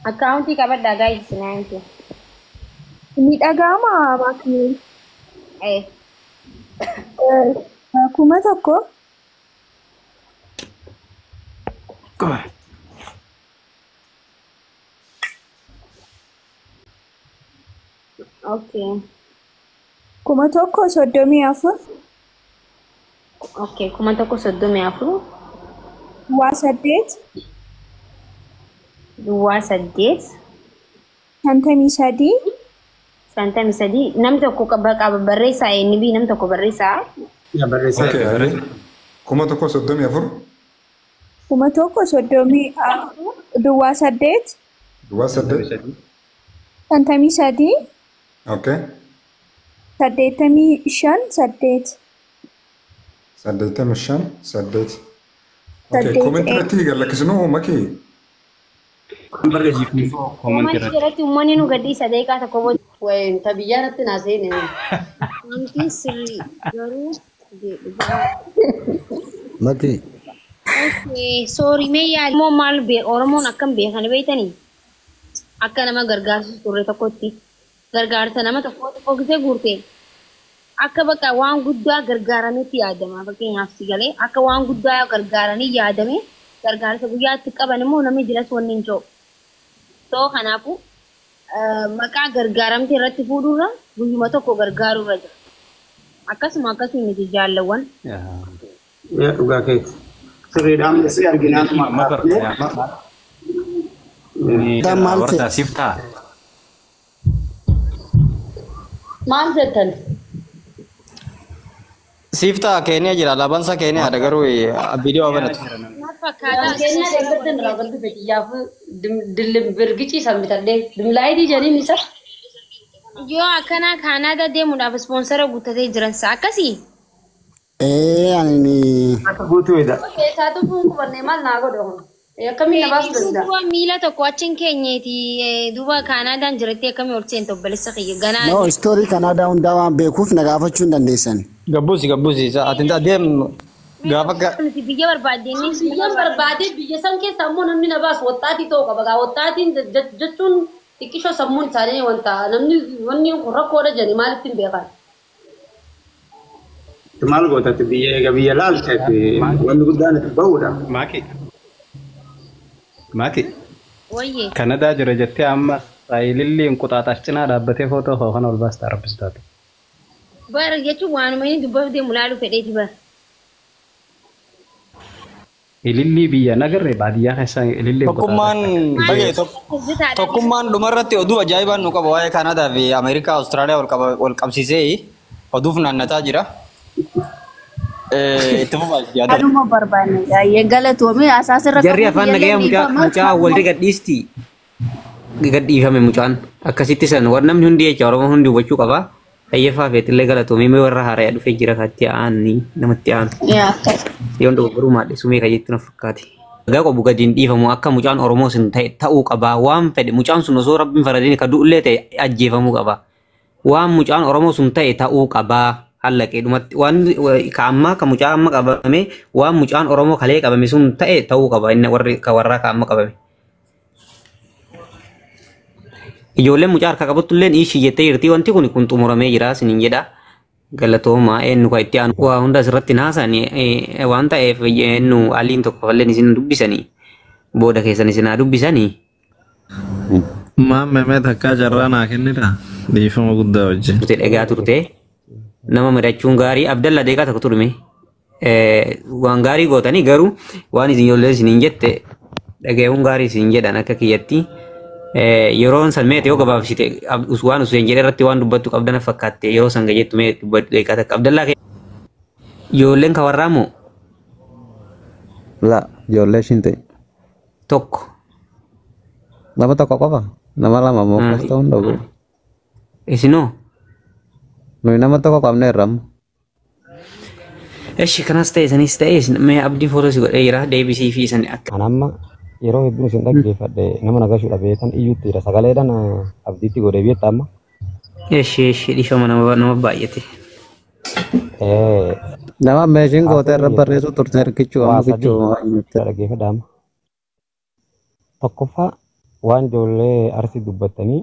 Akkaawuntii qabadhaa guys naanti. Ni dhaga'ama baakni. Eh. 1000. Okay. 1034. Okay, 1034. 08. 08. 53. 53. Namni tokko qaba barreessaa NB namni tokko barreessaa. Yaa barreessaa. Okay, 1034. 1034 08. 08. 53. Okay. 85 8. 85 8. Okay, 8. comment irratti gad lakkisnu makii. Barreessiif. Comment irratti uummanni nu gadhiisa daqiiqaa tokko booda. Wayin ta biyyaa irratti naa seene. Wanti sirrii garuu dhugaa. Maki. Okay, sorry mee yaali. Immoo maal Oromoon akkam beekan beektanii? Akka nama gargaarsus turre tokkotti. Gargaarsa nama tokko tokko gisee guurte. Akka bakka waan guddaa gargaarametti yaadama. Fakkeenyaaf si galee akka waan guddaa gargaaranii yaadame gargaarsa guyyaatti qaban immoo namni jiras wanni hin jiru. Too kanaafuu maqaa gargaaramte irratti fuudhurra guyyuma tokko gargaarurra jira. Akkasuma akkasuma miti jaalawwan. Yaa dhugaa keeti. Sirriidhaan si arginaan kaafnee. Maal Warta siif ta'a. Maal jettan? Siif ta'a Keeniyaa jira alaabaan isaa Keeniyaadha garuu viidiyoo banatu. Maal fakkaataa? Keeniyaa deeggartan irraa balfi fedhiyyaaf dillim birgicii san bitadhee dimlaayitii jedhaniin isa. Yoo akkanaa Kaanaadaa deemuudhaaf ispoonsara guuttatee jiran sa akkasii? Ani Akka guutuudha. Keessaa tufuun qubannee maal naa godhe kun? Akkamiin na baasuu danda'a? Duuba miila tokko achiin keenyeeti duuba Kaanaadaan jiratti akkamii ol seente obboleessa kiyya ganaa. No, istoorii Kanaadaa hundaa waan beekuuf na gaafachuu hin dandeessan. Gabbuusi gabbuusi ati adeem gaafa Nuti biyya barbaadde Biyyan barbaadee biyya san keessa ammoo namni na baasu wattaatii ta'uu qaba. Gaa wattaatiin jechuun xiqqishoo sammuun isaanii wanta namni wanni kun rakkoodha jedhanii maalitti hin beekan? Maal gootatti biyya eega biyya laalteef wanni guddaan itti ba'uudha. Maaki. Maaki. Wayyee. Kanadaa jira jettee amma saayililli inquxaaxaas cinaa dhaabbatee footoo koo kana ol baasta arrabsistaatu. Bara jechuun waanuma inni dubbatu deemu laaluu fedheeti bara. Ilillii biyya nagarree baadiyyaa keessa ililli Tokkummaan dhagee tokkummaan dhumarratti oduu ajaa'ibaan nu qaba waa'ee Kaanaadaa fi Ameerikaa Awustiraaliyaa wal qabsiisee oduuf naannataa jira. Itti fufaa yaada. Anuma barbaanne baay'ee galatoomee asaasirra Jarri afaan nagayaa mucaa mucaa waldi gadhiisti. Gadhiifame mucaan akkasitti san warra namni hundi jecha Oromoo hundi hubachuu qaba. Xayyaffaa feetillee galatoomee mee warra haaraa dhufee jira kaatti aanni namatti aanu. Yoon dogoggoruu maadhe sumee kan jettu na fakkaate. Nagaa qabu gadi hin dhiifamu akka mucaan Oromoo sun ta'e ta'uu qaba. Waan fedhe mucaan sun osoo rabbiin faradiin ka du'ullee ta'e ajjeefamuu qaba. Waan mucaan Oromoo sun ta'e ta'uu qaba. Hallaqee dhumatti waan ka ammaa ka mucaa amma qabame waan mucaan Oromoo kalee qabame sun ta'e ta'uu qaba. Inni warri ka warraa ka amma qabame. Ijoolleen mucaa harka qabattu illee ishii jettee jirti wanti kun kun xumuramee jira isiniin jedha. Galatoomaa eenyu ka itti aanu waa hunda asirratti naasan waan ta'eef eenyu aliin tokko falleen isin dubbisanii booda keessan isin haa dubbisanii. Maamme mee takkaa carraa naa kennita? Dhiifama guddaa wajjin. Turte dhagaa turte nama mari'achuun gaarii Abdalla deeqaa tokko turme waan gaarii gootanii garuu waan isin ijoollee isiniin jette dhaga'uun gaarii isin jedhan akka kiyyatti. Yeroon san meete yoo gabaabsite waan useen jedhe irratti waan dubbattu qabdana fakkaatte yeroo san gajettu mee dubbadhu deeqaa takka Abdallaa kee. Ijoolleen ka warraa moo? La, ijoollee ishiin ta'e. Tokko. Nama tokko qofa. Nama lama moo akkas ta'uu hin dhabu. Isinoo? Nuyi nama tokko qabneerra amma. Eshi kanas ta'e sanis ta'e mee abdiin footoo si godhee jira deebisii fi isin akka. An amma yeroo hedduun isin dhaggeeffadhe nama nagasuu dhabeetan iyyuutti jira sagaleedhaan abdiitti godhee beekta amma. Eshi eshi dhiifama nama baay'ate. Nama meeshiin gootee irra barreessu turte hirkichuu Waa amma sadii kichuu dhaggeeffadha amma. Tokkoffaa Waan ijoollee arsii dubbattanii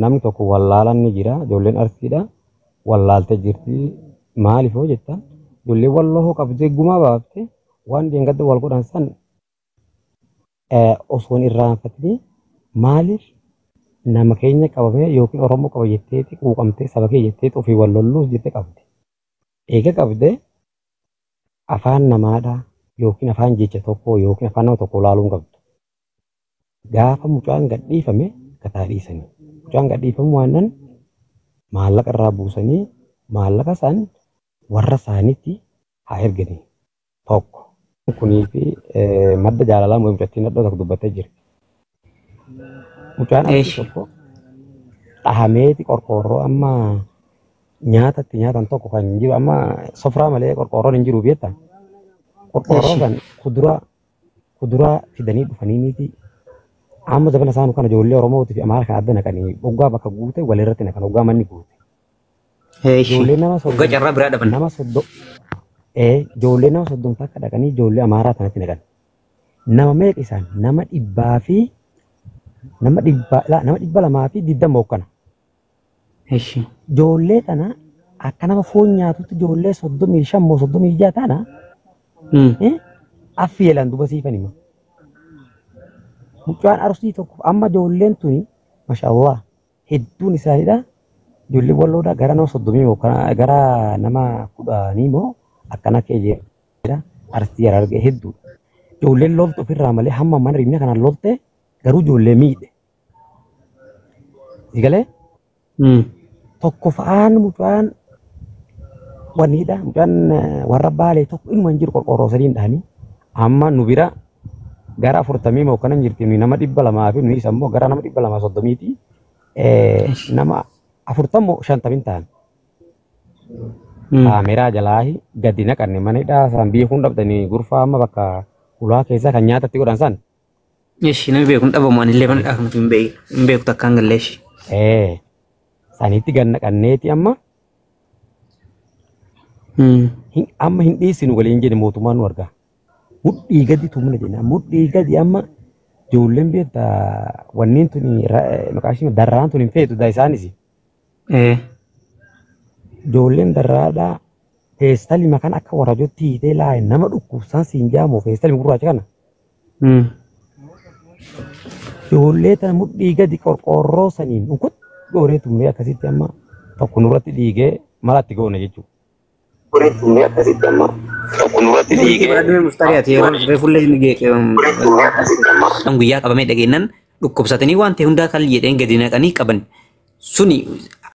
namni tokko wallaalaan ni jira. Ijoolleen arsiidha. Wallaaltee jirti. Maaliif hoo jettan ijoollee walloo hoo qabdee gumaa baafte waan deengada wal godhan san osoo hin irraanfatini maaliif nama keenya qabamee yookiin Oromoo qaba jetteeti quuqamtee saba kee jetteeti ofii wal lolluus jettee qabde. Eega qabdee afaan namaadha yookiin afaan jecha tokko yookiin afaan nama tokko ilaaluu hin qabdu. Gaafa mucaan gadhiifame gataa dhiisanii. Mucaan gadhiifamu waan maallaqa irraa buusanii maallaqa san warra isaaniitti haa erganii tokko. Kunii fi madda jaalalaa mucattiin dhadhoo tokko dubbattee jirti. Mucaan arsii tokko dhahameeti qorqoorroo amma nyaatatti nyaatan tokko kan jiru amma sofraa malee qorqoorroon hin jiru beektaa. Qorqoorroo kan kuduraa fidanii dhufanii miti. Amma zabana isaanii kana ijoollee Oromootii fi Amaara kan adda naqanii hoggaa bakka guute walirratti naqan hoggaa manni guute. Ijoollee nama Hoggaa carraa biraa dhaban. Nama soddom ijoollee nama soddomta akka dhaqanii ijoollee Amaaraa kanatti naqan. Nama meeqa isaan nama dhibbaa fi nama 220 hokkana. Ijoollee tana akka nama foon nyaatutti ijoollee 35 moo 36 tana affeelan duba siifan hima. Mucaan arsii tokko amma ijoolleen tuni mashallah hedduun isaaniidha. Ijoollee walloodha gara nama 30 moo gara nama 10 moo akkana kee jedha arsii argee hedduudha. Ijoolleen loltu ofirraa malee hamma mana ribna kanaan lolte garuu ijoollee miidhe. Sigalee tokko fa'aan mucaan waniidha mucaan warra baalee tokko inuma hin jiru qorqoorroo sadiin dhahanii amma nu bira gara 40 moo kanan jirti nuyi nama 200 fi nuyi immoo gara nama 230ti nama 40 moo 50 ta'an. Kaameraa jalaa gadi naqanne mana hidhaa san beekuun dhabdanii gurfaa amma bakka ulaa keessaa kan nyaatatti godhan san. Eshi namni beeku hin dhabamu anillee mana hidhaa kanatti hin beeku takkaan gallee eshi. Sanitti gad naqanneeti amma amma hin dhiisinu waliin jedhe mootummaan nu argaa. Mudhii gadi tumna jenna. Mudhii gadi amma ijoolleen beektaa wanneen tuni maqaa ishee darraan tuni hin feetu da isaanis. Ijoolleen darraadhaa feestalima kan akka warajootti hiitee laaye nama dhukkubsaan siin jaamu feestalima gurraacha kana. Ijoollee tana mudhii gadi qorqoorroo saniin unkut goonee tumnee akkasitti amma tokko nurratti dhiigee malatti goone jechuudha. Guyyaa qabamee dhageennan dhukkubsatanii waan ta'e hundaa kan jedheen gadi naqanii qaban suni